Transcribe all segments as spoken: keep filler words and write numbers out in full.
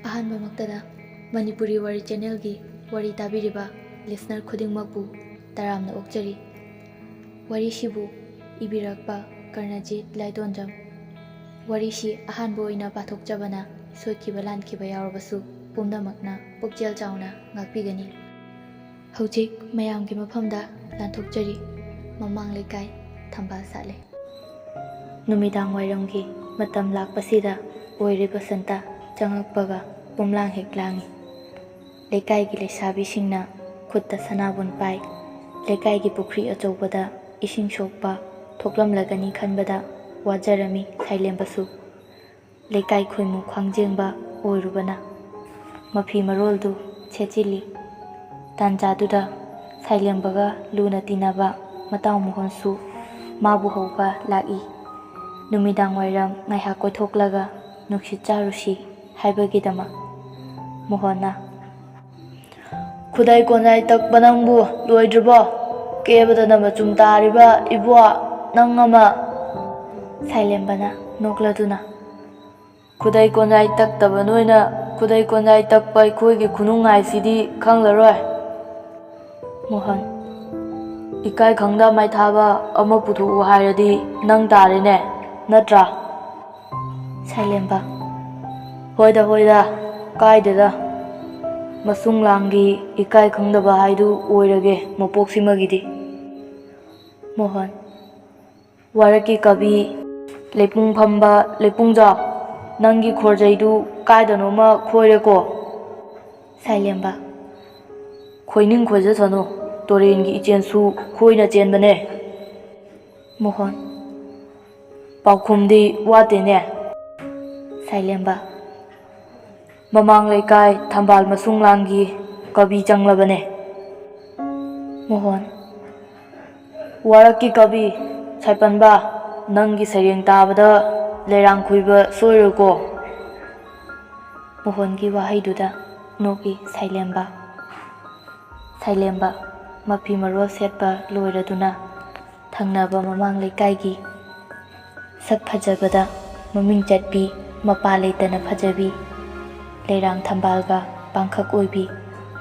ꯑꯍꯥꯟꯕꯃꯛꯇꯗ ꯃꯅꯤꯄꯨꯔꯤ ꯋꯥꯔꯤ ꯆꯦꯅꯦꯜꯒꯤ ꯋꯥꯔꯤ ꯇꯥꯕꯤꯔꯤꯕ ꯂꯤꯁꯅꯔ ꯈꯨꯗꯤꯡꯃꯛꯄꯨ ꯇꯔꯥꯝꯅ ꯑꯣꯛꯆꯔꯤ꯫ ꯋꯥꯔꯤꯁꯤꯕꯨ ꯏꯕꯤꯔꯛꯄ ꯀꯔꯅꯖꯤꯠ ꯂꯥꯏꯗꯣꯟꯖꯝ꯫ ꯋꯥꯔꯤꯁꯤ ꯑꯍꯥꯟꯕ ꯑꯣꯏꯅ ꯄꯥꯊꯣꯛꯆꯕꯅ ꯁꯣꯏꯈꯤꯕ ꯂꯥꯟꯈꯤꯕ ꯌꯥꯎꯔꯕꯁꯨ ꯄꯨꯝꯅꯃꯛꯅ ꯄꯨꯛꯆꯦꯜ ꯆꯥꯎꯅ ꯉꯥꯛꯄꯤꯒꯅꯤ꯫ ꯍꯧꯖꯤꯛ ꯃꯌꯥꯝꯒꯤ ꯃꯐꯝꯗ ꯂꯥꯟꯊꯣꯛꯆꯔꯤ꯫ ꯃꯃꯥꯡ ꯂꯩꯀꯥꯏ ꯊꯝꯕꯥꯜ ꯁꯥꯠꯂꯦ꯫ ꯅꯨꯃꯤꯗꯥꯡ ꯋꯥꯏꯔꯝꯒꯤ ꯃꯇꯝ ꯂꯥꯛꯄꯁꯤꯗ ꯑꯣꯏꯔꯤꯕ ꯁꯟꯇ ꯆꯪꯉꯛꯄꯒ ꯄꯨꯝꯂꯥꯡ ꯍꯦꯛ ꯂꯥꯡꯏ꯫ ꯂꯩꯀꯥꯏꯒꯤ ꯂꯩꯁꯥꯕꯤꯁꯤꯡꯅ ꯈꯨꯠꯇ ꯁꯅꯥꯕꯨꯟ ꯄꯥꯏ꯫ ꯂꯩꯀꯥꯏꯒꯤ ꯄꯨꯈ꯭ꯔꯤ ꯑꯆꯧꯕꯗ ꯏꯁꯤꯡ ꯁꯣꯛꯄ ꯊꯣꯛꯂꯝꯂꯒꯅꯤ ꯈꯟꯕꯗ ꯋꯥꯖꯔꯝꯃꯤ ꯁꯥꯏꯂꯦꯝꯕꯁꯨ꯫ ꯂꯩꯀꯥꯏ ꯈꯣꯏꯃꯨ ꯈ꯭ꯋꯥꯡꯖꯦꯡꯕ ꯑꯣꯏꯔꯨꯕꯅ ꯃꯐꯤ ꯃꯔꯣꯜꯗꯨ ꯁꯦꯠꯆꯤꯜꯂꯤ꯫ ꯇꯥꯟꯖꯥꯗꯨꯗ ꯁꯥꯏꯂꯦꯝꯕꯒ ꯂꯨꯅ ꯇꯤꯟꯅꯕ ꯃꯇꯥꯎ ꯃꯣꯍꯣꯟꯁꯨ ꯃꯥꯕꯨ ꯍꯧꯕ ꯂꯥꯛꯏ꯫ ꯅꯨꯃꯤꯗꯥꯡ ꯋꯥꯏꯔꯝ ꯉꯥꯏꯍꯥꯛ ꯀꯣꯏꯊꯣꯛꯂꯒ ꯅꯨꯡꯁꯤꯠ ꯆꯥꯔꯨꯁꯤ ꯍꯥꯏꯕꯒꯤꯗꯃꯛ꯫ ꯃꯣꯍꯣꯟꯅ, "ꯈꯨꯗꯩ ꯀꯣꯟꯖꯥꯏ ꯇꯛꯄ ꯅꯪꯕꯨ ꯂꯣꯏꯗ꯭ꯔꯤꯕꯣ? ꯀꯦꯕꯗꯅ ꯃꯆꯨꯝ ꯇꯥꯔꯤꯕ ꯏꯕꯣ ꯅꯪ ꯑꯃ!" ꯁꯥꯏꯂꯦꯝꯕꯅ ꯅꯣꯛꯂꯗꯨꯅ, "ꯈꯨꯗꯩ ꯀꯣꯟꯖꯥꯏ ꯇꯛꯇꯕ ꯅꯣꯏꯅ ꯈꯨꯗꯩ ꯀꯣꯟꯖꯥꯏ ꯇꯛꯄ ꯑꯩꯈꯣꯏꯒꯤ ꯈꯨꯅꯨꯡꯉꯥꯏꯁꯤꯗꯤ ꯈꯪꯂꯔꯣꯏ꯫" ꯃꯣꯍꯟ, "ꯏꯀꯥꯏ ꯈꯪꯗ ꯃꯥꯏꯊꯥꯕ ꯑꯃ ꯄꯨꯊꯣꯛꯎ ꯍꯥꯏꯔꯗꯤ ꯅꯪ ꯇꯥꯔꯦꯅꯦ, ꯅꯠꯇ꯭ꯔꯥ?" ꯁꯥꯏꯂꯦꯝꯕ, "ꯍꯣꯏꯗ, ꯍꯣꯏꯗ, ꯀꯥꯏꯗꯦꯗ꯫ ꯃꯁꯨꯡ ꯂꯥꯡꯒꯤ ꯏꯀꯥꯏ ꯈꯪꯗꯕ ꯍꯥꯏꯗꯨ ꯑꯣꯏꯔꯒꯦ ꯃꯄꯣꯛꯁꯤꯃꯒꯤꯗꯤ꯫" ꯃꯣꯍꯟ, "ꯋꯥꯔꯛꯀꯤ ꯀꯕꯤ, ꯂꯩꯄꯨꯡ ꯐꯝꯕ ꯂꯩꯄꯨꯡꯖꯥꯎ, ꯅꯪꯒꯤ ꯈꯣꯔꯖꯩꯗꯨ ꯀꯥꯏꯗꯅꯣꯃ ꯈꯣꯏꯔꯦꯀꯣ?" ꯁꯥꯏꯂꯦꯝꯕ, "ꯈꯣꯏꯅꯤꯡ ꯈꯣꯏꯖꯁꯅꯨ, ꯇꯨꯔꯦꯟꯒꯤ ꯏꯆꯦꯟꯁꯨ ꯈꯣꯏꯅ ꯆꯦꯟꯕꯅꯦ꯫" ꯃꯣꯍꯟ, "ꯄꯥꯎꯈꯨꯝꯗꯤ ꯋꯥꯠꯇꯦꯅꯦ꯫" ꯁꯥꯏꯂꯦꯝꯕ, "ꯃꯃꯥꯡ ꯂꯩꯀꯥꯏ ꯊꯝꯕꯥꯜ ꯃꯁꯨꯡ ꯂꯥꯡꯒꯤ ꯀꯕꯤ ꯆꯪꯂꯕꯅꯦ꯫" ꯃꯣꯍꯟ, "ꯋꯥꯔꯛꯀꯤ ꯀꯕꯤ, ꯁꯥꯏꯄꯟꯕ, ꯅꯪꯒꯤ ꯁꯩꯔꯦꯡ ꯇꯥꯕꯗ ꯂꯩꯔꯥꯡ ꯈꯨꯏꯕ ꯁꯣꯏꯔꯣꯏꯀꯣ꯫" ꯃꯣꯍꯟꯒꯤ ꯋꯥꯍꯩꯗꯨꯗ ꯅꯣꯛꯏ ꯁꯥꯏꯂꯦꯝꯕ꯫ ꯁꯥꯏꯂꯦꯝꯕ ꯃꯐꯤ ꯃꯔꯣꯜ ꯁꯦꯠꯄ ꯂꯣꯏꯔꯗꯨꯅ ꯊꯪꯅꯕ ꯃꯃꯥꯡ ꯂꯩꯀꯥꯏꯒꯤ ꯁꯛ ꯐꯖꯕꯗ ꯃꯃꯤꯡ ꯆꯠꯄꯤ, ꯃꯄꯥ ꯂꯩꯇꯅ ꯐꯖꯕꯤ ꯂꯩꯔꯥꯡ ꯊꯝꯕꯥꯜꯒ ꯄꯥꯡꯈꯛ ꯑꯣꯏꯕꯤ,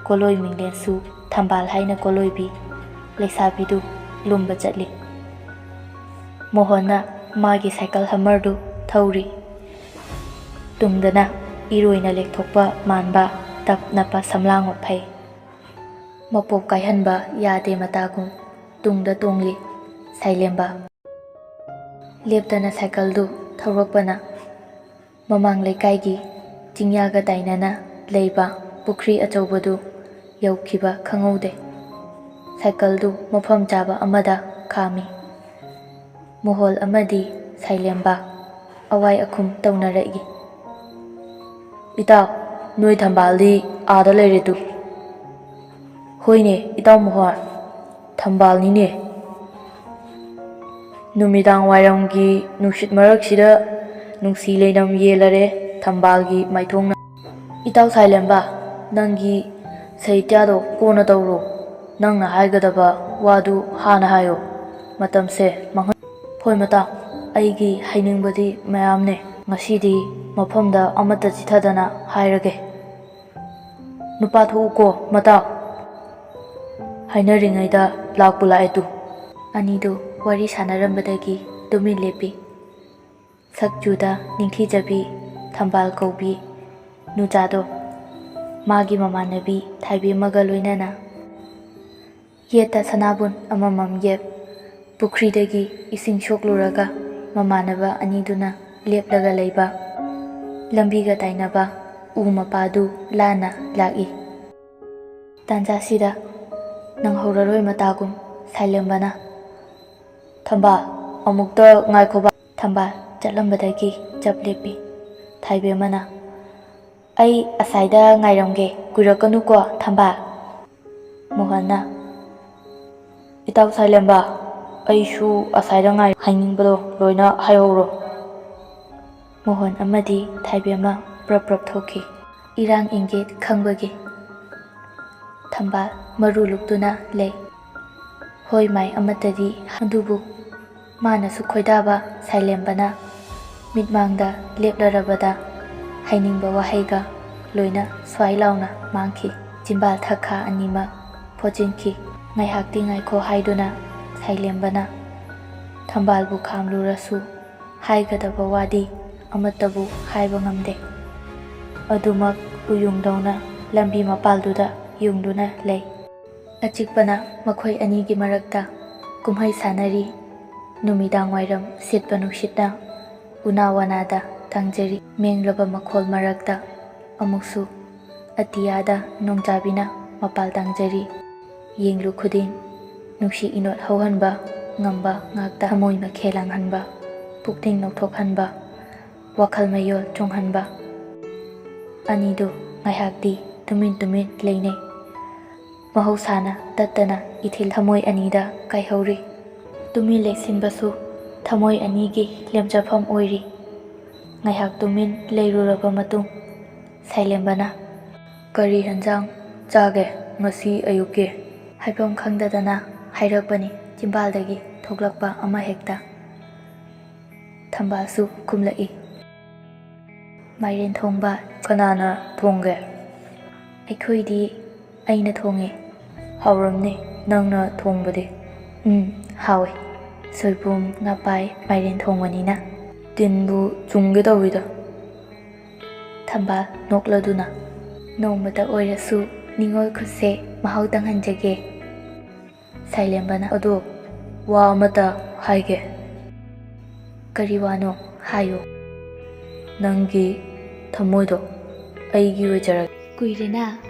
ꯀꯣꯂꯣꯏ ꯃꯤꯡꯂꯦꯟꯁꯨ ꯊꯝꯕꯥꯜ ꯍꯥꯏꯅ ꯀꯣꯂꯣꯏꯕꯤ ꯂꯩꯁꯥꯕꯤꯗꯨ ꯂꯨꯝꯕ ꯆꯠꯂꯤ꯫ ꯃꯣꯍꯣꯟꯅ ꯃꯥꯒꯤ ꯁꯥꯏꯀꯜ ꯍꯃꯔꯗꯨ ꯊꯧꯔꯤ꯫ ꯇꯨꯡꯗꯅ ꯏꯔꯣꯏꯅ ꯂꯦꯛꯊꯣꯛꯄ ꯃꯥꯟꯕ ꯇꯞ ꯅꯞꯄ ꯁꯝꯂꯥꯡ ꯐꯩ꯫ ꯃꯄꯣꯞ ꯀꯥꯏꯍꯟꯕ ꯌꯥꯗꯦ ꯃꯇꯥꯒꯨꯝ ꯇꯨꯡꯗ ꯇꯣꯡꯂꯤ ꯁꯥꯏꯂꯦꯝꯕ꯫ ꯂꯦꯞꯇꯅ ꯁꯥꯏꯀꯜꯗꯨ ꯊꯧꯔꯛꯄꯅ ꯃꯃꯥꯡ ꯂꯩꯀꯥꯏꯒꯤ ꯆꯤꯡꯌꯥꯒ ꯇꯥꯏꯅꯅ ꯂꯩꯕ ꯄꯨꯈ꯭ꯔꯤ ꯑꯆꯧꯕꯗꯨ ꯌꯧꯈꯤꯕ ꯈꯪꯍꯧꯗꯦ꯫ ꯁꯥꯏꯀꯜꯗꯨ ꯃꯐꯝ ꯆꯥꯕ ꯑꯃꯗ ꯈꯥꯝꯃꯤ꯫ ꯃꯣꯍꯣꯜ ꯑꯃꯗꯤ ꯁꯥꯏꯂꯦꯝꯕ ꯑꯋꯥꯏ ꯑꯈꯨꯝ ꯇꯧꯅꯔꯛꯏ꯫ "ꯏꯇꯥꯎ, ꯅꯣꯏ ꯊꯝꯕꯥꯜꯗꯤ ꯑꯥꯗ ꯂꯩꯔꯦꯗꯨ?" "ꯍꯣꯏꯅꯦ, ꯏꯇꯥꯎ ꯃꯣꯍꯣꯟ, ꯊꯝꯕꯥꯜꯅꯤꯅꯦ꯫ ꯅꯨꯃꯤꯗꯥꯡ ꯋꯥꯏꯔꯝꯒꯤ ꯅꯨꯡꯁꯤꯠ ꯃꯔꯛꯁꯤꯗ ꯅꯨꯡꯁꯤ ꯂꯩꯅꯝ ꯌꯦꯜꯂꯔꯦ ꯊꯝꯕꯥꯜꯒꯤ ꯃꯥꯏꯊꯣꯡꯅ꯫" "ꯏꯇꯥꯎ ꯁꯥꯏꯂꯦꯝꯕ, ꯅꯪꯒꯤ ꯁꯥꯍꯤꯇ꯭ꯌꯥꯗꯣ ꯀꯣꯟꯅ ꯇꯧꯔꯣ꯫ ꯅꯪꯅ ꯍꯥꯏꯒꯗꯕ ꯋꯥꯗꯨ ꯍꯥꯟꯅ ꯍꯥꯏꯌꯣ꯫ ꯃꯇꯝꯁꯦ ꯃꯥꯡꯍꯟ-" "ꯍꯣꯏ ꯃꯇꯥꯎ, ꯑꯩꯒꯤ ꯍꯥꯏꯅꯤꯡꯕꯗꯤ ꯃꯌꯥꯝꯅꯦ꯫ ꯉꯁꯤꯗꯤ ꯃꯐꯝꯗ ꯑꯃꯠꯇ ꯆꯤꯊꯗꯅ ꯍꯥꯏꯔꯒꯦ꯫ ꯅꯨꯄꯥ ꯊꯣꯛꯎꯀꯣ ꯃꯇꯥꯎ꯫" ꯍꯥꯏꯅꯔꯤꯉꯩꯗ ꯂꯥꯛꯄꯨ ꯂꯥꯛꯑꯦ ꯇꯨ꯫ ꯑꯅꯤꯗꯨ ꯋꯥꯔꯤ ꯁꯥꯟꯅꯔꯝꯕꯗꯒꯤ ꯇꯨꯃꯤꯟ ꯂꯦꯞꯄꯤ꯫ ꯁꯛ ꯆꯨꯗ ꯅꯤꯡꯊꯤꯖꯕꯤ ꯊꯝꯕꯥꯜ ꯀꯧꯕꯤ ꯅꯨꯖꯥꯗꯣ ꯃꯥꯒꯤ ꯃꯃꯥꯟꯅꯕꯤ ꯊꯥꯏꯕꯦꯝꯃꯒ ꯂꯣꯏꯅꯅ ꯌꯦꯠꯇ ꯁꯅꯥꯕꯨꯟ ꯑꯃꯃꯝ ꯌꯦꯞ ꯄꯨꯈ꯭ꯔꯤꯗꯒꯤ ꯏꯁꯤꯡ ꯁꯣꯛꯂꯨꯔꯒ ꯃꯃꯥꯟꯅꯕ ꯑꯅꯤꯗꯨꯅ ꯂꯦꯞꯂꯒ ꯂꯩꯕ ꯂꯝꯕꯤꯒ ꯇꯥꯏꯅꯕ ꯎ ꯃꯄꯥꯗꯨ ꯂꯥꯟꯅ ꯂꯥꯛꯏ꯫ ꯇꯥꯟꯖꯥꯁꯤꯗ ꯅꯪꯍꯧꯔꯔꯣꯏ ꯃꯇꯥꯒꯨꯝ ꯁꯥꯏꯂꯦꯝꯕꯅ, "ꯊꯝꯕꯥꯜ, ꯑꯃꯨꯛꯇ ꯉꯥꯏꯈꯣꯕ꯫" ꯊꯝꯕꯥꯜ ꯆꯠꯂꯝꯕꯗꯒꯤ ꯆꯞ ꯂꯦꯞꯄꯤ꯫ ꯊꯥꯏꯕꯦꯝꯃꯅ, "ꯑꯩ ꯑꯁꯥꯏꯗ ꯉꯥꯏꯔꯝꯒꯦ, ꯀꯨꯏꯔꯛꯀꯅꯨꯀꯣ ꯊꯝꯕꯥꯜ꯫" ꯃꯣꯍꯟꯅ, "ꯏꯇꯥꯎ ꯁꯥꯏꯂꯦꯝꯕ, ꯑꯩꯁꯨ ꯑꯁꯥꯏꯗ ꯉꯥꯏ, ꯍꯥꯏꯅꯤꯡꯕꯗꯣ ꯂꯣꯏꯅ ꯍꯥꯏꯍꯧꯔꯣ꯫" ꯃꯣꯍꯟ ꯑꯃꯗꯤ ꯊꯥꯏꯕꯦꯝꯃ ꯄ꯭ꯔꯞ ꯄ꯭ꯔꯞ ꯊꯣꯛꯈꯤ꯫ ꯏꯔꯥꯡ ꯏꯪꯒꯦꯠ ꯈꯪꯕꯒꯤ ꯊꯝꯕꯥꯜ ꯃꯔꯨ ꯂꯨꯞꯇꯨꯅ ꯂꯩ꯫ ꯍꯣꯏ ꯃꯥꯏ ꯑꯃꯠꯇꯗꯤ, ꯑꯗꯨꯕꯨ ꯃꯥꯅꯁꯨ ꯈꯣꯏꯗꯥꯕ ꯁꯥꯏꯂꯦꯝꯕꯅ ꯃꯤꯠꯃꯥꯡꯗ ꯂꯦꯞꯂꯔꯕꯗ ꯍꯥꯏꯅꯤꯡꯕ ꯋꯥꯍꯩꯒ ꯂꯣꯏꯅ ꯁ꯭ꯋꯥꯏ ꯂꯥꯎꯅ ꯃꯥꯡꯈꯤ꯫ ꯆꯤꯝꯕꯥꯜ ꯊꯛꯈꯥ ꯑꯅꯤꯃꯛ ꯐꯣꯠꯆꯤꯟꯈꯤ꯫ ꯉꯥꯏꯍꯥꯛꯇꯤ ꯉꯥꯏꯈꯣ ꯍꯥꯏꯗꯨꯅ ꯁꯥꯏꯂꯦꯝꯕꯅ ꯊꯝꯕꯥꯜꯕꯨ ꯈꯥꯝꯂꯨꯔꯁꯨ ꯍꯥꯏꯒꯗꯕ ꯋꯥꯗꯤ ꯑꯃꯠꯇꯕꯨ ꯍꯥꯏꯕ ꯉꯝꯗꯦ꯫ ꯑꯗꯨꯃꯛ ꯎꯌꯨꯡꯗꯧꯅ ꯂꯝꯕꯤ ꯃꯄꯥꯜꯗꯨꯗ ꯌꯨꯡꯗꯨꯅ ꯂꯩ꯫ ꯑꯆꯤꯛꯄꯅ ꯃꯈꯣꯏ ꯑꯅꯤꯒꯤ ꯃꯔꯛꯇ ꯀꯨꯝꯍꯩ ꯁꯥꯟꯅꯔꯤ꯫ ꯅꯨꯃꯤꯗꯥꯡ ꯋꯥꯏꯔꯝ ꯁꯤꯠꯄ ꯅꯨꯡꯁꯤꯠꯅ ꯎꯅꯥ ꯋꯥꯅꯥꯗ ꯇꯥꯡꯖꯔꯤ꯫ ꯃꯦꯡꯂꯕ ꯃꯈꯣꯜ ꯃꯔꯛꯇ ꯑꯃꯨꯛꯁꯨ ꯑꯇꯤꯌꯥꯗ ꯅꯣꯡꯖꯥꯕꯤꯅ ꯃꯄꯥꯜ ꯇꯥꯡꯖꯔꯤ꯫ ꯌꯦꯡꯂꯨ ꯈꯨꯗꯤꯡ ꯅꯨꯡꯁꯤ ꯏꯅꯣꯠ ꯍꯧꯍꯟꯕ ꯉꯝꯕ ꯉꯥꯛꯇ, ꯊꯃꯣꯏ ꯃꯈꯦ ꯂꯥꯡꯍꯟꯕ, ꯄꯨꯛꯅꯤꯡ ꯅꯧꯊꯣꯛꯍꯟꯕ, ꯋꯥꯈꯜ ꯃꯌꯣꯜ ꯆꯣꯡꯍꯟꯕ꯫ ꯑꯅꯤꯗꯨ ꯉꯥꯏꯍꯥꯛꯇꯤ ꯇꯨꯃꯤꯟ ꯇꯨꯃꯤꯟ ꯂꯩꯅꯩ꯫ ꯃꯍꯧꯁꯥꯅ ꯇꯠꯇꯅ ꯏꯊꯤꯜ ꯊꯃꯣꯏ ꯑꯅꯤꯗ ꯀꯥꯏꯍꯧꯔꯤ꯫ ꯇꯨꯃꯤꯟ ꯂꯩꯁꯤꯟꯕꯁꯨ ꯊꯃꯣꯏ ꯑꯅꯤꯒꯤ ꯂꯦꯝꯖꯐꯝ ꯑꯣꯏꯔꯤ꯫ ꯉꯥꯏꯍꯥꯛ ꯇꯨꯃꯤꯟ ꯂꯩꯔꯨꯔꯕ ꯃꯇꯨꯡ, ꯁꯥꯏꯂꯦꯝꯕꯅ, "ꯀꯔꯤ ꯍꯦꯟꯖꯥꯡ ꯆꯥꯒꯦ ꯉꯁꯤ ꯑꯌꯨꯛꯀꯤ?" ꯍꯥꯏꯐꯝ ꯈꯪꯗꯗꯅ ꯍꯥꯏꯔꯛꯄꯅꯤ, ꯆꯤꯝꯕꯥꯜꯗꯒꯤ ꯊꯣꯛꯂꯛꯄ ꯑꯃꯍꯦꯛꯇ꯫ ꯊꯝꯕꯥꯜꯁꯨ ꯈꯨꯝꯂꯛꯏ, "ꯃꯥꯏꯔꯦꯟ ꯊꯣꯡꯕ꯫" "ꯀꯅꯥꯅ ꯊꯣꯡꯒꯦ?" "ꯑꯩꯈꯣꯏꯗꯤ ꯑꯩꯅ ꯊꯣꯡꯉꯦ꯫" "ꯍꯥꯎꯔꯝꯅꯤ ꯅꯪꯅ ꯊꯣꯡꯕꯗꯤ꯫" "ꯎꯝ, ꯍꯥꯎꯋꯦ꯫ ꯁꯣꯏꯕꯨꯝ, ꯉꯥꯄꯥꯏ, ꯃꯥꯏꯔꯦꯟ ꯊꯣꯡꯕꯅꯤꯅ꯫" "ꯇꯤꯟꯕꯨ ꯆꯨꯝꯒꯦ ꯇꯧꯋꯤꯗ꯫" ꯊꯝꯕꯥꯜ ꯅꯣꯛꯂꯗꯨꯅ, "ꯅꯣꯡꯃꯇ ꯑꯣꯏꯔꯁꯨ ꯅꯤꯉꯣꯜ ꯈꯨꯠꯁꯦ ꯃꯍꯥꯎ ꯇꯪꯍꯟꯖꯒꯦ꯫" ꯁꯥꯏꯂꯦꯝꯕꯅ, "ꯑꯗꯣ ꯋꯥ ꯑꯃꯇ ꯍꯥꯏꯒꯦ꯫" "ꯀꯔꯤ ꯋꯥꯅꯣ? ꯍꯥꯏꯌꯨ꯫" "ꯅꯪꯒꯤ ꯊꯃꯣꯏꯗꯣ ꯑꯩꯒꯤ ꯑꯣꯏꯖꯔꯒꯦ꯫" "ꯀꯨꯏꯔꯦꯅ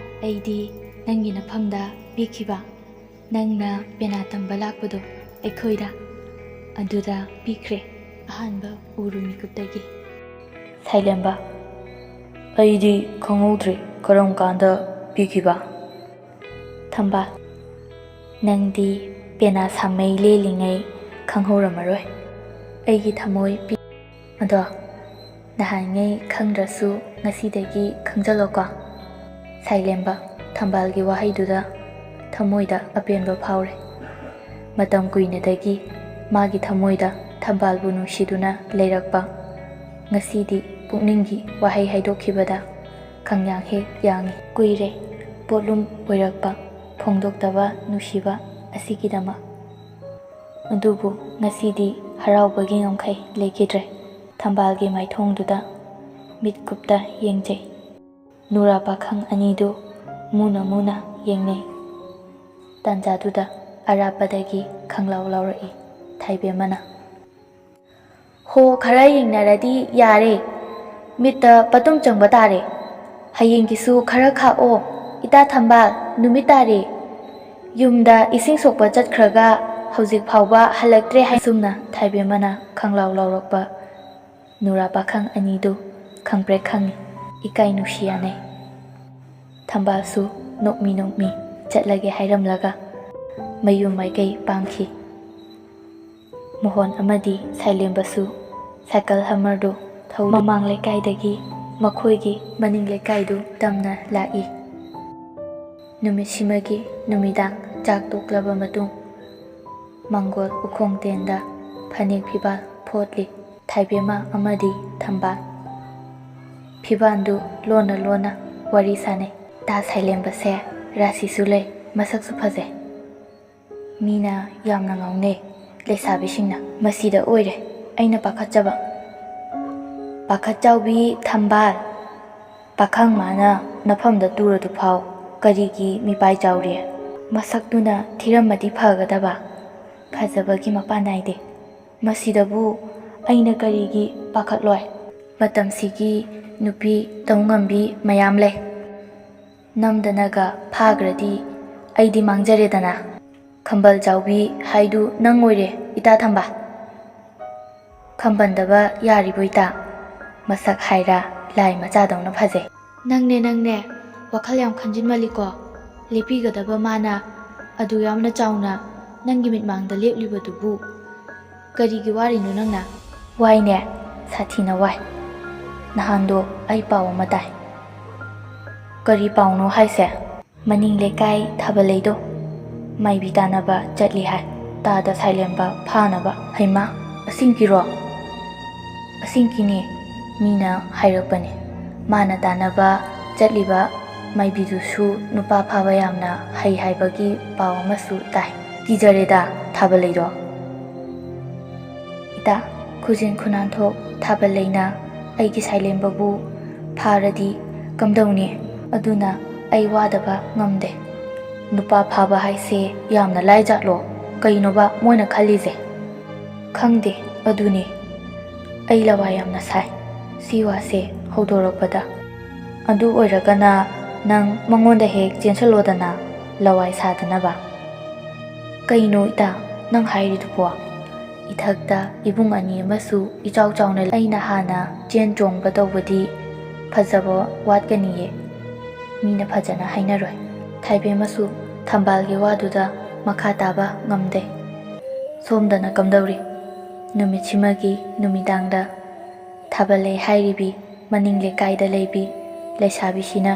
ꯑꯩꯗꯤ ꯅꯪꯒꯤ ꯅꯐꯝꯗ ꯄꯤꯈꯤꯕ꯫ ꯅꯪꯅ ꯄꯦꯅꯥ ꯇꯝꯕ ꯂꯥꯛꯄꯗꯣ ꯑꯩꯈꯣꯏꯗ, ꯑꯗꯨꯗ ꯄꯤꯈ꯭ꯔꯦ, ꯑꯍꯥꯟꯕ ꯎꯔꯨ ꯃꯤꯀꯨꯞꯇꯒꯤ꯫" ꯁꯥꯏꯂꯦꯝꯕ, "ꯑꯩꯗꯤ ꯈꯪꯍꯧꯗ꯭ꯔꯦ ꯀꯔꯝ ꯀꯥꯟꯗ ꯄꯤꯈꯤꯕ꯫" ꯊꯝꯕꯥꯜ, "ꯅꯪꯗꯤ ꯄꯦꯅꯥ ꯁꯥꯃꯩ ꯂꯦꯜꯂꯤꯉꯩ ꯈꯪꯍꯧꯔꯝꯃꯔꯣꯏ꯫ ꯑꯩꯒꯤ ꯊꯃꯣꯏ ꯄꯤ-" "ꯑꯗꯣ ꯅꯍꯥꯟꯉꯩ ꯈꯪꯗ꯭ꯔꯁꯨ ꯉꯁꯤꯗꯒꯤ ꯈꯪꯖꯜꯂꯣꯀꯣ꯫" ꯁꯥꯏꯂꯦꯝꯕ, ꯊꯝꯕꯥꯜꯒꯤ ꯋꯥꯍꯩꯗꯨꯗ ꯊꯃꯣꯏꯗ ꯑꯄꯦꯟꯕ ꯐꯥꯎꯔꯦ꯫ ꯃꯇꯝ ꯀꯨꯏꯅꯗꯒꯤ ꯃꯥꯒꯤ ꯊꯃꯣꯏꯗ ꯊꯝꯕꯥꯜꯕꯨ ꯅꯨꯡꯁꯤꯗꯨꯅ ꯂꯩꯔꯛꯄ ꯉꯁꯤꯗꯤ ꯄꯨꯛꯅꯤꯡꯒꯤ ꯋꯥꯍꯩ ꯍꯥꯏꯗꯣꯛꯈꯤꯕꯗ ꯈꯪꯌꯥꯡ ꯍꯦꯛ ꯌꯥꯡꯏ꯫ ꯀꯨꯏꯔꯦ ꯄꯣꯠꯂꯨꯝ ꯑꯣꯏꯔꯛꯄ ꯐꯣꯡꯗꯣꯛꯇꯕ ꯅꯨꯡꯁꯤꯕ ꯑꯁꯤꯒꯤꯗꯃꯛ꯫ ꯑꯗꯨꯕꯨ ꯉꯁꯤꯗꯤ ꯍꯔꯥꯎꯕꯒꯤ ꯉꯝꯈꯩ ꯂꯩꯈꯤꯗ꯭ꯔꯦ꯫ ꯊꯝꯕꯥꯜꯒꯤ ꯃꯥꯏꯊꯣꯡꯗꯨꯗ ꯃꯤꯠ ꯀꯨꯞꯇ ꯌꯦꯡꯖꯩ꯫ ꯅꯨꯔꯥ ꯄꯥꯈꯪ ꯑꯅꯤꯗꯨ ꯃꯨꯅ ꯃꯨꯅ ꯌꯦꯡꯅꯩ꯫ ꯇꯥꯟꯖꯥꯗꯨꯗ ꯑꯔꯥꯞꯄꯗꯒꯤ ꯈꯪꯂꯥꯎ ꯂꯥꯎꯔꯛꯏ ꯊꯥꯏꯕꯦꯝꯃꯅ꯫ "ꯍꯣ, ꯈꯔ ꯌꯦꯡꯅꯔꯗꯤ ꯌꯥꯔꯦ꯫ ꯃꯤꯠꯇ ꯄꯇꯨꯝ ꯆꯪꯕ ꯇꯥꯔꯦ꯫ ꯍꯌꯦꯡꯒꯤꯁꯨ ꯈꯔ ꯈꯥꯛꯑꯣ꯫ ꯏꯇꯥ ꯊꯝꯕꯥꯜ, ꯅꯨꯃꯤꯠ ꯇꯥꯔꯦ꯫ ꯌꯨꯝꯗ ꯏꯁꯤꯡ ꯁꯣꯛꯄ ꯆꯠꯈ꯭ꯔꯒ ꯍꯧꯖꯤꯛ ꯐꯥꯎꯕ ꯍꯜꯂꯛꯇ꯭ꯔꯦ" ꯍꯥꯏ꯫ ꯑꯁꯨꯝꯅ ꯊꯥꯏꯕꯦꯝꯃꯅ ꯈꯪꯂꯥꯎ ꯂꯥꯎꯔꯛꯄ ꯅꯨꯔꯥ ꯄꯥꯈꯪ ꯑꯅꯤꯗꯨ ꯈꯪꯄ꯭ꯔꯦꯛ ꯈꯪꯏ, ꯏꯀꯥꯏ ꯅꯨꯡꯁꯤ ꯌꯥꯅꯩ꯫ ꯊꯝꯕꯥꯜꯁꯨ ꯅꯣꯛꯃꯤ ꯅꯣꯛꯃꯤ ꯆꯠꯂꯒꯦ ꯍꯥꯏꯔꯝꯂꯒ ꯃꯌꯨꯝ ꯃꯥꯏꯀꯩ ꯄꯥꯡꯈꯤ꯫ ꯃꯣꯍꯣꯟ ꯑꯃꯗꯤ ꯁꯥꯏꯂꯦꯝꯕꯁꯨ ꯁꯥꯏꯀꯜ ꯍꯃꯔꯗꯨ ꯊꯧꯗꯨꯅ ꯃꯃꯥꯡ ꯂꯩꯀꯥꯏꯗꯒꯤ ꯃꯈꯣꯏꯒꯤ ꯃꯅꯤꯡ ꯂꯩꯀꯥꯏꯗꯨ ꯇꯝꯅ ꯂꯥꯛꯏ꯫ ꯅꯨꯃꯤꯠꯁꯤꯃꯒꯤ ꯅꯨꯃꯤꯗꯥꯡ ꯆꯥꯛ ꯇꯣꯛꯂꯕ ꯃꯇꯨꯡ ꯃꯥꯡꯒꯣꯜ ꯎꯈꯣꯡ ꯇꯦꯟꯗ ꯐꯅꯦꯛ ꯐꯤꯕꯥꯜ ꯐꯣꯠꯂꯤ ꯊꯥꯏꯕꯦꯝꯃ ꯑꯃꯗꯤ ꯊꯝꯕꯥꯜ꯫ ꯐꯤꯕꯥꯜꯗꯨ ꯂꯣꯟꯅ ꯂꯣꯟꯅ ꯋꯥꯔꯤ ꯁꯥꯅꯩ꯫ ꯇꯥ ꯁꯥꯏꯂꯦꯝꯕꯁꯦ ꯔꯥꯁꯤꯁꯨ ꯂꯩ, ꯃꯁꯛꯁꯨ ꯐꯖꯩ꯫ ꯃꯤꯅ ꯌꯥꯝꯅ ꯉꯥꯎꯅꯩ, ꯂꯩꯁꯥꯕꯤꯁꯤꯡꯅ꯫ ꯃꯁꯤꯗ ꯑꯣꯏꯔꯦ ꯑꯩꯅ ꯄꯥꯈꯠꯆꯕ꯫ ꯄꯥꯈꯠ ꯆꯥꯎꯕꯤ ꯊꯝꯕꯥꯜ, ꯄꯥꯈꯪ ꯃꯥꯅ ꯅꯐꯝꯗ ꯇꯨꯔꯗꯨꯐꯥꯎ ꯀꯔꯤꯒꯤ ꯃꯤꯄꯥꯏ ꯆꯥꯎꯔꯤ? ꯃꯁꯛꯇꯨꯅ ꯊꯤꯔꯝꯃꯗꯤ ꯐꯒꯗꯕ, ꯐꯖꯕꯒꯤ ꯃꯄꯥꯟ ꯅꯥꯏꯗꯦ꯫ ꯃꯁꯤꯗꯕꯨ ꯑꯩꯅ ꯀꯔꯤꯒꯤ ꯄꯥꯈꯠꯂꯣꯏ? ꯃꯇꯝꯁꯤꯒꯤ ꯅꯨꯄꯤ ꯇꯧꯉꯝꯕꯤ ꯃꯌꯥꯝ ꯂꯩ꯫ ꯅꯝꯗꯅꯒ ꯐꯥꯈ꯭ꯔꯗꯤ ꯑꯩꯗꯤ ꯃꯥꯡꯖꯔꯦꯗꯅ꯫ ꯈꯝꯕꯜ ꯆꯥꯎꯕꯤ ꯍꯥꯏꯗꯨ ꯅꯪ ꯑꯣꯏꯔꯦ, ꯏꯇꯥ ꯊꯝꯕꯥꯜ꯫ ꯈꯝꯕꯟꯗꯕ ꯌꯥꯔꯤꯕꯣ ꯏꯇꯥ? ꯃꯁꯛ ꯍꯥꯏꯔ ꯂꯥꯏ ꯃꯆꯥꯗꯧꯅ ꯐꯖꯩ꯫ ꯅꯪꯅꯦ, ꯅꯪꯅꯦ, ꯋꯥꯈꯜ ꯌꯥꯝ ꯈꯟꯖꯤꯟꯃꯜꯂꯤꯀꯣ꯫ ꯂꯦꯞꯄꯤꯒꯗꯕ ꯃꯥꯅ ꯑꯗꯨ ꯌꯥꯝꯅ ꯆꯥꯎꯅ ꯅꯪꯒꯤ ꯃꯤꯠꯃꯥꯡꯗ ꯂꯦꯞꯂꯤꯕꯗꯨꯕꯨ ꯀꯔꯤꯒꯤ ꯋꯥꯔꯤꯅꯣ ꯅꯪꯅ? ꯋꯥꯏꯅꯦ, ꯁꯥꯊꯤꯅ ꯋꯥꯏ꯫ ꯅꯍꯥꯟꯗꯣ ꯑꯩ ꯄꯥꯎ ꯑꯃ ꯇꯥꯏ꯫ ꯀꯔꯤ ꯄꯥꯎꯅꯣ ꯍꯥꯏꯁꯦ? ꯃꯅꯤꯡ ꯂꯩꯀꯥꯏ ꯊꯥꯕꯜ ꯂꯩꯗꯣ ꯃꯥꯏꯕꯤ ꯇꯥꯟꯅꯕ ꯆꯠꯂꯤ ꯍꯥꯏ꯫ ꯇꯥꯗ ꯁꯥꯏꯂꯦꯝꯕ ꯐꯥꯅꯕ꯫ ꯍꯩꯃꯥ, ꯑꯁꯤꯡꯀꯤꯔꯣ? ꯑꯁꯤꯡꯀꯤꯅꯦ, ꯃꯤꯅ ꯍꯥꯏꯔꯛꯄꯅꯦ꯫ ꯃꯥꯅ ꯇꯥꯟꯅꯕ ꯆꯠꯂꯤꯕ ꯃꯥꯏꯕꯤꯗꯨꯁꯨ ꯅꯨꯄꯥ ꯐꯥꯕ ꯌꯥꯝꯅ ꯍꯩ ꯍꯥꯏꯕꯒꯤ ꯄꯥꯎ ꯑꯃꯁꯨ ꯇꯥꯏ꯫ ꯀꯤꯖꯔꯦꯗ ꯊꯥꯕꯂꯩꯗꯣ꯫ ꯏꯇꯥ, ꯈꯨꯖꯤꯟ ꯈꯨꯅꯥꯟꯊꯣꯛ ꯊꯥꯕꯂꯩꯅ ꯑꯩꯒꯤ ꯁꯥꯏꯂꯦꯝꯕꯕꯨ ꯐꯥꯔꯗꯤ ꯀꯝꯗꯧꯅꯤ? ꯑꯗꯨꯅ ꯑꯩ ꯋꯥꯗꯕ ꯉꯝꯗꯦ꯫ ꯅꯨꯄꯥ ꯐꯥꯕ ꯍꯥꯏꯁꯦ ꯌꯥꯝꯅ ꯂꯥꯏꯖꯥꯠꯂꯣ? ꯀꯩꯅꯣꯕ ꯃꯣꯏꯅ ꯈꯜꯂꯤꯁꯦ? ꯈꯪꯗꯦ, ꯑꯗꯨꯅꯤ꯫ ꯑꯩ ꯂꯋꯥꯏ ꯌꯥꯝꯅ ꯁꯥꯏ ꯁꯤ ꯋꯥꯁꯦ ꯍꯧꯗꯣꯔꯛꯄꯗ꯫ ꯑꯗꯨ ꯑꯣꯏꯔꯒꯅ ꯅꯪ ꯃꯉꯣꯟꯗ ꯍꯦꯛ ꯆꯦꯟꯁꯤꯜꯂꯣꯗꯅ, ꯂꯋꯥꯏ ꯁꯥꯗꯅꯕ꯫ ꯀꯩꯅꯣ ꯏꯇꯥ, ꯅꯪ ꯍꯥꯏꯔꯤꯗꯨꯕꯣ? ꯏꯊꯛꯇ ꯏꯕꯨꯡ ꯑꯅꯤ ꯑꯃꯁꯨ ꯏꯆꯥꯎ ꯆꯥꯎꯅ ꯂꯩ꯫ ꯑꯩꯅ ꯍꯥꯟꯅ ꯆꯦꯟ ꯆꯣꯡꯕ ꯇꯧꯕꯗꯤ ꯐꯖꯕ ꯋꯥꯠꯀꯅꯤꯌꯦ꯫ ꯃꯤꯅ ꯐꯖꯅ ꯍꯥꯏꯅꯔꯣꯏ꯫ ꯊꯥꯏꯕꯦꯝꯃꯁꯨ ꯊꯝꯕꯥꯜꯒꯤ ꯋꯥꯗꯨꯗ ꯃꯈꯥ ꯇꯥꯕ ꯉꯝꯗꯦ꯫ ꯁꯣꯝꯗꯅ ꯀꯝꯗꯧꯔꯤ? ꯅꯨꯃꯤꯠꯁꯤꯃꯒꯤ ꯅꯨꯃꯤꯗꯥꯡꯗ ꯊꯥꯕꯂꯩ ꯍꯥꯏꯔꯤꯕꯤ ꯃꯅꯤꯡ ꯂꯩꯀꯥꯏꯗ ꯂꯩꯕꯤ ꯂꯩꯁꯥꯕꯤꯁꯤꯅ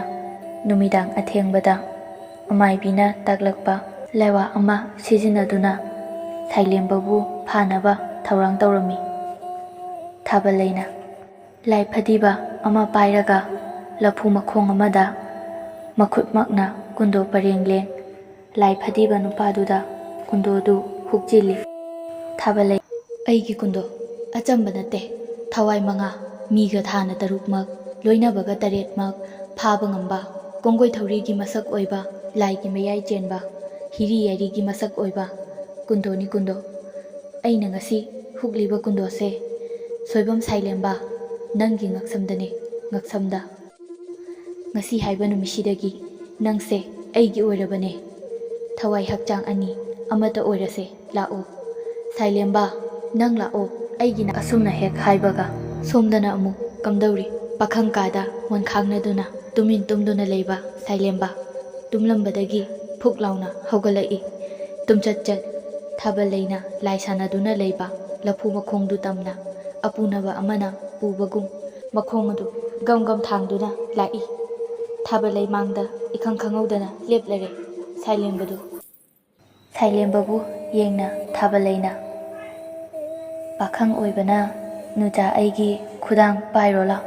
ꯅꯨꯃꯤꯗꯥꯡ ꯑꯊꯦꯡꯕꯗ ꯑꯃꯥꯏꯕꯤꯅ ꯇꯥꯛꯂꯛꯄ ꯂꯥꯏꯋꯥ ꯑꯃ ꯁꯤꯖꯤꯟꯅꯗꯨꯅ ꯁꯥꯏꯂꯦꯝꯕꯕꯨ ꯐꯥꯅꯕ ꯊꯧꯔꯥꯡ ꯇꯧꯔꯝꯃꯤ꯫ ꯊꯥꯕꯂꯩꯅ ꯂꯥꯏ ꯐꯗꯤꯕ ꯑꯃ ꯄꯥꯏꯔꯒ ꯂꯐꯨ ꯃꯈꯣꯡ ꯑꯃꯗ ꯃꯈꯨꯠꯃꯛꯅ ꯀꯨꯟꯗꯣ ꯄꯔꯦꯡ ꯂꯦꯡ ꯂꯥꯏ ꯐꯗꯤꯕ ꯅꯨꯄꯥꯗꯨꯗ ꯀꯨꯟꯗꯣꯗꯨ ꯍꯨꯛꯆꯤꯜꯂꯤ꯫ ꯊꯥꯕꯂꯩ, ꯑꯩꯒꯤ ꯀꯨꯟꯗꯣ ꯑꯆꯝꯕ ꯅꯠꯇꯦ, ꯊꯋꯥꯏ ꯃꯉꯥ, ꯃꯤꯒ ꯊꯥꯅ ꯇꯔꯨꯛꯃꯛ, ꯂꯣꯏꯅꯕꯒ ꯇꯔꯦꯠꯃꯛ ꯐꯥꯕ ꯉꯝꯕ, ꯀꯣꯡꯒꯣꯏ ꯊꯧꯔꯤꯒꯤ ꯃꯁꯛ ꯑꯣꯏꯕ, ꯂꯥꯏꯒꯤ ꯃꯌꯥꯏ ꯆꯦꯟꯕ, ꯍꯤꯔꯤ ꯌꯥꯏꯔꯤꯒꯤ ꯃꯁꯛ ꯑꯣꯏꯕ ꯀꯨꯟꯗꯣꯅꯤ ꯀꯨꯟꯗꯣ꯫ ꯑꯩꯅ ꯉꯁꯤ ꯍꯨꯛꯂꯤꯕ ꯀꯨꯟꯗꯣꯁꯦ ꯁꯣꯏꯕꯝ ꯁꯥꯏꯂꯦꯝꯕ, ꯅꯪꯒꯤ ꯉꯛꯁꯝꯗꯅꯦ, ꯉꯛꯁꯝꯗ꯫ ꯉꯁꯤ ꯍꯥꯏꯕ ꯅꯨꯃꯤꯠꯁꯤꯗꯒꯤ ꯅꯪꯁꯦ ꯑꯩꯒꯤ ꯑꯣꯏꯔꯕꯅꯦ꯫ ꯊꯋꯥꯏ ꯍꯛꯆꯥꯡ ꯑꯅꯤ ꯑꯃꯠꯇ ꯑꯣꯏꯔꯁꯦ, ꯂꯥꯛꯑꯣ꯫ ꯁꯥꯏꯂꯦꯝꯕ, ꯅꯪ ꯂꯥꯛꯑꯣ, ꯑꯩꯒꯤ ꯅꯥ-, ꯑꯁꯨꯝꯅ ꯍꯦꯛ ꯍꯥꯏꯕꯒ ꯁꯣꯝꯗꯅ ꯑꯃꯨꯛ ꯀꯝꯗꯧꯔꯤ? ꯄꯥꯈꯪ ꯀꯥꯗ ꯋꯥꯟꯈꯥꯡꯅꯗꯨꯅ ꯇꯨꯃꯤꯟ ꯇꯨꯝꯗꯨꯅ ꯂꯩꯕ ꯁꯥꯏꯂꯦꯝꯕ ꯇꯨꯝꯂꯝꯕꯗꯒꯤ ꯐꯨꯛ ꯂꯥꯎꯅ ꯍꯧꯒꯠꯂꯛꯏ꯫ ꯇꯨꯝꯆꯠ ꯆꯠ ꯊꯥꯕꯂꯩꯅ ꯂꯥꯏ ꯁꯥꯟꯅꯗꯨꯅ ꯂꯩꯕ ꯂꯐꯨ ꯃꯈꯣꯡꯗꯨ ꯇꯝꯅ ꯑꯄꯨꯅꯕ ꯑꯃꯅ ꯄꯨꯕꯒꯨꯝ ꯃꯈꯣꯡ ꯑꯗꯨ ꯒꯝ ꯒꯝ ꯊꯥꯡꯗꯨꯅ ꯂꯥꯛꯏ꯫ ꯊꯥꯕꯂꯩ ꯃꯥꯡꯗ ꯏꯈꯪ ꯈꯪꯍꯧꯗꯅ ꯂꯦꯞꯂꯔꯦ ꯁꯥꯏꯂꯦꯝꯕꯗꯨ꯫ ꯁꯥꯏꯂꯦꯝꯕꯕꯨ ꯌꯦꯡꯅ ꯊꯥꯕꯂꯩꯅ, "ꯄꯥꯈꯪ ꯑꯣꯏꯕꯅ ꯅꯨꯆꯥ ꯑꯩꯒꯤ ꯈꯨꯗꯥꯡ ꯄꯥꯏꯔꯣ ꯂꯥꯎ"꯫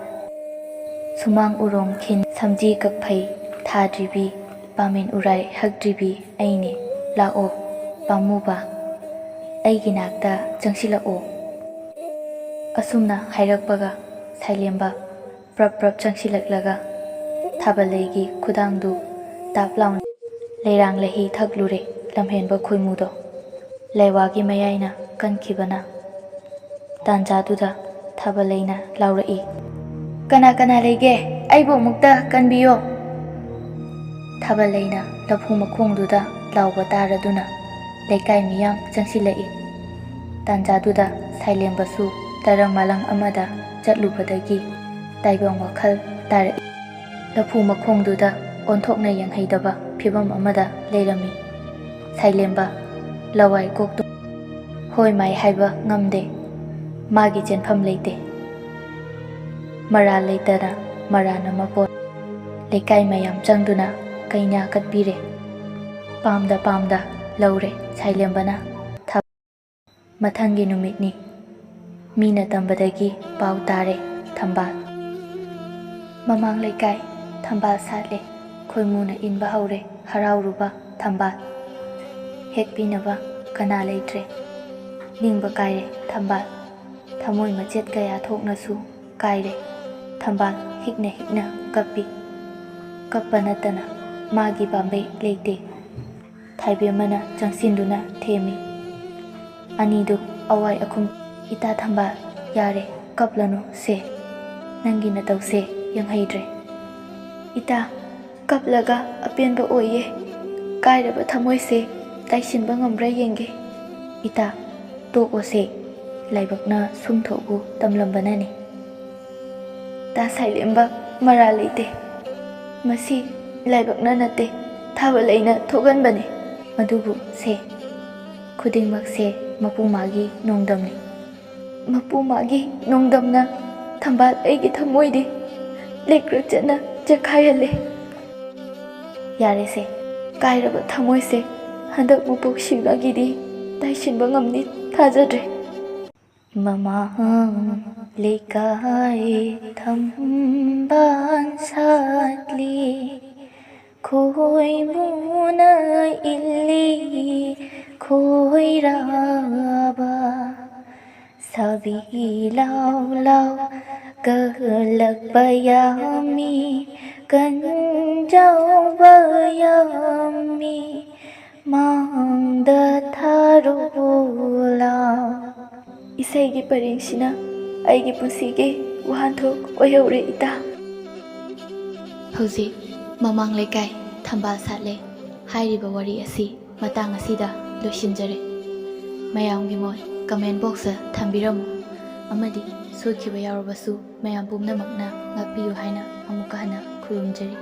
ꯁꯨꯃꯥꯡ ꯎꯔꯣꯡ ꯈꯤꯟ, ꯁꯝꯖꯤ ꯀꯛꯐꯩ ꯊꯥꯗ꯭ꯔꯤꯕꯤ, ꯄꯥꯃꯦꯟ ꯎꯔꯥꯏ ꯍꯛꯇ꯭ꯔꯤꯕꯤ ꯑꯩꯅꯦ꯫ ꯂꯥꯛꯑꯣ ꯄꯥꯝꯃꯨꯕ, ꯑꯩꯒꯤ ꯅꯥꯛꯇ ꯆꯪꯁꯤꯜꯂꯛꯑꯣ꯫ ꯑꯁꯨꯝꯅ ꯍꯥꯏꯔꯛꯄꯒ ꯁꯥꯏꯂꯦꯝꯕ ꯄ꯭ꯔꯞ ꯄ꯭ꯔꯞ ꯆꯪꯁꯤꯜꯂꯛꯂꯒ ꯊꯥꯕꯜꯂꯩꯒꯤ ꯈꯨꯗꯥꯡꯗꯨ ꯇꯥꯞ ꯂꯥꯎꯅ ꯂꯩꯔꯥꯡ ꯂꯩꯍꯤ ꯊꯛꯂꯨꯔꯦ ꯂꯝꯍꯦꯟꯕ ꯈꯣꯏꯃꯨꯗꯣ꯫ ꯂꯩꯋꯥꯒꯤ ꯃꯌꯥꯏꯅ ꯀꯟꯈꯤꯕꯅ ꯇꯥꯟꯖꯥꯗꯨꯗ ꯊꯥꯕꯜꯂꯩꯅ ꯂꯥꯎꯔꯛꯏ, "ꯀꯅꯥ ꯀꯅꯥ ꯂꯩꯒꯦ? ꯑꯩꯕꯨ ꯑꯃꯨꯛꯇ ꯀꯟꯕꯤꯌꯣ!" ꯊꯥꯕꯜꯂꯩꯅ ꯂꯐꯨ ꯃꯈꯣꯡꯗꯨꯗ ꯂꯥꯎꯕ ꯇꯥꯔꯗꯨꯅ ꯂꯩꯀꯥꯏ ꯃꯤꯌꯥꯝ ꯆꯪꯁꯤꯜꯂꯛꯏ꯫ ꯇꯥꯟꯖꯥꯗꯨꯗ ꯁꯥꯏꯂꯦꯝꯕꯁꯨ ꯇꯔꯪ ꯃꯥꯂꯪ ꯑꯃꯗ ꯆꯠꯂꯨꯕꯗꯒꯤ ꯇꯥꯏꯕꯪ ꯋꯥꯈꯜ ꯇꯥꯔꯛꯏ꯫ ꯂꯐꯨ ꯃꯈꯣꯡꯗꯨꯗ ꯑꯣꯟꯊꯣꯛꯅ ꯌꯦꯡꯍꯩꯗꯕ ꯐꯤꯕꯝ ꯑꯃꯗ ꯂꯩꯔꯝꯃꯤ꯫ ꯁꯥꯏꯂꯦꯝꯕ ꯂꯋꯥꯏ ꯀꯣꯛꯇꯨ ꯍꯣꯏ ꯃꯥꯏ ꯍꯥꯏꯕ ꯉꯝꯗꯦ꯫ ꯃꯥꯒꯤ ꯆꯦꯟꯐꯝ ꯂꯩꯇꯦ꯫ ꯃꯔꯥꯜ ꯂꯩꯇꯅ ꯃꯔꯥꯟ ꯑꯃ ꯄꯣꯟ꯫ ꯂꯩꯀꯥꯏ ꯃꯌꯥꯝ ꯆꯪꯗꯨꯅ ꯀꯩꯅꯥ ꯀꯠꯄꯤꯔꯦ꯫ ꯄꯥꯝꯗ ꯄꯥꯝꯗ ꯂꯧꯔꯦ ꯁꯥꯏꯂꯦꯝꯕꯅ꯫ ꯊ-, ꯃꯊꯪꯒꯤ ꯅꯨꯃꯤꯠꯅꯤ꯫ ꯃꯤꯅ ꯇꯝꯕꯗꯒꯤ ꯄꯥꯎ ꯇꯥꯔꯦ ꯊꯝꯕꯥꯜ꯫ ꯃꯃꯥꯡ ꯂꯩꯀꯥꯏ ꯊꯝꯕꯥꯜ ꯁꯥꯠꯂꯦ꯫ ꯈꯣꯏꯃꯨꯅ ꯏꯟꯕ ꯍꯧꯔꯦ ꯍꯔꯥꯎꯔꯨꯕ ꯊꯝꯕꯥꯜ꯫ ꯍꯦꯛꯄꯤꯅꯕ ꯀꯅꯥ ꯂꯩꯇ꯭ꯔꯦ꯫ ꯅꯤꯡꯕ ꯀꯥꯏꯔꯦ ꯊꯝꯕꯥꯜ꯫ ꯊꯃꯣꯏ ꯃꯆꯦꯠ ꯀꯌꯥ ꯊꯣꯛꯅꯁꯨ ꯀꯥꯏꯔꯦ꯫ ꯊꯝꯕꯥꯜ ꯍꯤꯛꯅ ꯍꯤꯛꯅ ꯀꯞꯄꯤ꯫ ꯀꯞꯄ ꯅꯠꯇꯅ ꯃꯥꯒꯤ ꯄꯥꯝꯕꯩ ꯂꯩꯇꯦ꯫ ꯊꯥꯏꯕꯦꯝꯃꯅ ꯆꯪꯁꯤꯟꯗꯨꯅ ꯊꯦꯝꯃꯤ꯫ ꯑꯅꯤꯗꯨ ꯑꯋꯥꯏ ꯑꯈꯨꯝ꯫ "ꯏꯇꯥ ꯊꯝꯕꯥꯜ, ꯌꯥꯔꯦ, ꯀꯞꯂꯅꯨ ꯁꯦ꯫ ꯅꯪꯒꯤ ꯅꯇꯧꯁꯦ ꯌꯦꯡꯍꯩꯗ꯭ꯔꯦ꯫ ꯏꯇꯥ, ꯀꯞꯂꯒ ꯑꯄꯦꯟꯕ ꯑꯣꯏꯌꯦ꯫ ꯀꯥꯏꯔꯕ ꯊꯃꯣꯏꯁꯦ ꯇꯥꯏꯁꯤꯟꯕ ꯉꯝꯕ꯭ꯔꯥ ꯌꯦꯡꯒꯦ꯫ ꯏꯇꯥ, ꯇꯣꯛꯑꯣꯁꯦ꯫ ꯂꯥꯏꯕꯛꯅ ꯁꯨꯝ ꯊꯣꯛꯎ ꯇꯝꯂꯝꯕꯅꯅꯤ꯫ ꯇꯥ ꯁꯥꯏꯂꯦꯝꯕ, ꯃꯔꯥꯜ ꯂꯩꯇꯦ꯫ ꯃꯁꯤ ꯂꯥꯏꯕꯛꯅ ꯅꯠꯇꯦ, ꯊꯥꯕꯜꯂꯩꯅ ꯊꯣꯛꯍꯟꯕꯅꯤ꯫ ꯑꯗꯨꯕꯨ ꯁꯦ, ꯈꯨꯗꯤꯡꯃꯛꯁꯦ ꯃꯄꯨ ꯃꯥꯒꯤ ꯅꯣꯡꯗꯝꯅꯤ꯫ ꯃꯄꯨ ꯃꯥꯒꯤ ꯅꯣꯡꯗꯝꯅ ꯊꯝꯕꯥꯜ ꯑꯩꯒꯤ ꯊꯃꯣꯏꯗꯤ ꯂꯦꯡꯀ꯭ꯔꯦꯛ ꯆꯠꯅ ꯆꯦꯛꯈꯥꯏꯍꯜꯂꯦ꯫ ꯌꯥꯔꯦꯁꯦ, ꯀꯥꯏꯔꯕ ꯊꯃꯣꯏꯁꯦ ꯍꯟꯗꯛ ꯃꯄꯣꯛ ꯁꯤꯕꯒꯤꯗꯤ ꯇꯥꯏꯁꯤꯟꯕ ꯉꯝꯅꯤ ꯊꯥꯖꯗ꯭ꯔꯦ꯫ ꯃꯃꯥ, ꯂꯩꯀꯥꯏ ꯊꯝꯕꯥꯜ ꯁꯥꯠꯂꯤ, ꯈꯣꯏꯃꯨꯅ ꯏꯜꯂꯤ ꯈꯣꯏꯔꯥꯕ꯫ ꯁꯥꯕꯤ ꯂꯥꯎ ꯂꯥꯎ ꯀꯜꯂꯛꯄ ꯌꯥꯝꯃꯤ, ꯀꯟꯖꯥꯎꯕ ꯌꯥꯝꯃꯤ, ꯃꯥꯡꯗ ꯊꯥꯔꯣ ꯂꯥꯎ꯫ ꯏꯁꯩꯒꯤ ꯄꯔꯦꯡꯁꯤꯅ ꯑꯩꯒꯤ ꯄꯨꯟꯁꯤꯒꯤ ꯋꯥꯍꯟꯊꯣꯛ ꯑꯣꯏꯍꯧꯔꯦ, ꯏꯇꯥ꯫ ꯍꯧꯖꯤꯛ ꯃꯃꯥꯡ ꯂꯩꯀꯥꯏ ꯊꯝꯕꯥꯜ ꯁꯥꯠꯂꯦ ꯍꯥꯏꯔꯤꯕ ꯋꯥꯔꯤ ꯑꯁꯤ ꯃꯇꯥꯡ ꯑꯁꯤꯗ ꯂꯣꯏꯁꯤꯟꯖꯔꯦ꯫ ꯃꯌꯥꯝꯒꯤ ꯃꯣꯠ comment boxꯇ ꯊꯝꯕꯤꯔꯝꯃꯨ, ꯑꯃꯗꯤ ꯁꯣꯏꯈꯤꯕ ꯌꯥꯎꯔꯕꯁꯨ ꯃꯌꯥꯝ ꯄꯨꯝꯅꯃꯛꯅ ꯉꯥꯛꯄꯤꯌꯨ ꯍꯥꯏꯅ ꯑꯃꯨꯛꯀ ꯍꯟꯅ ꯈꯨꯔꯨꯝꯖꯔꯤ꯫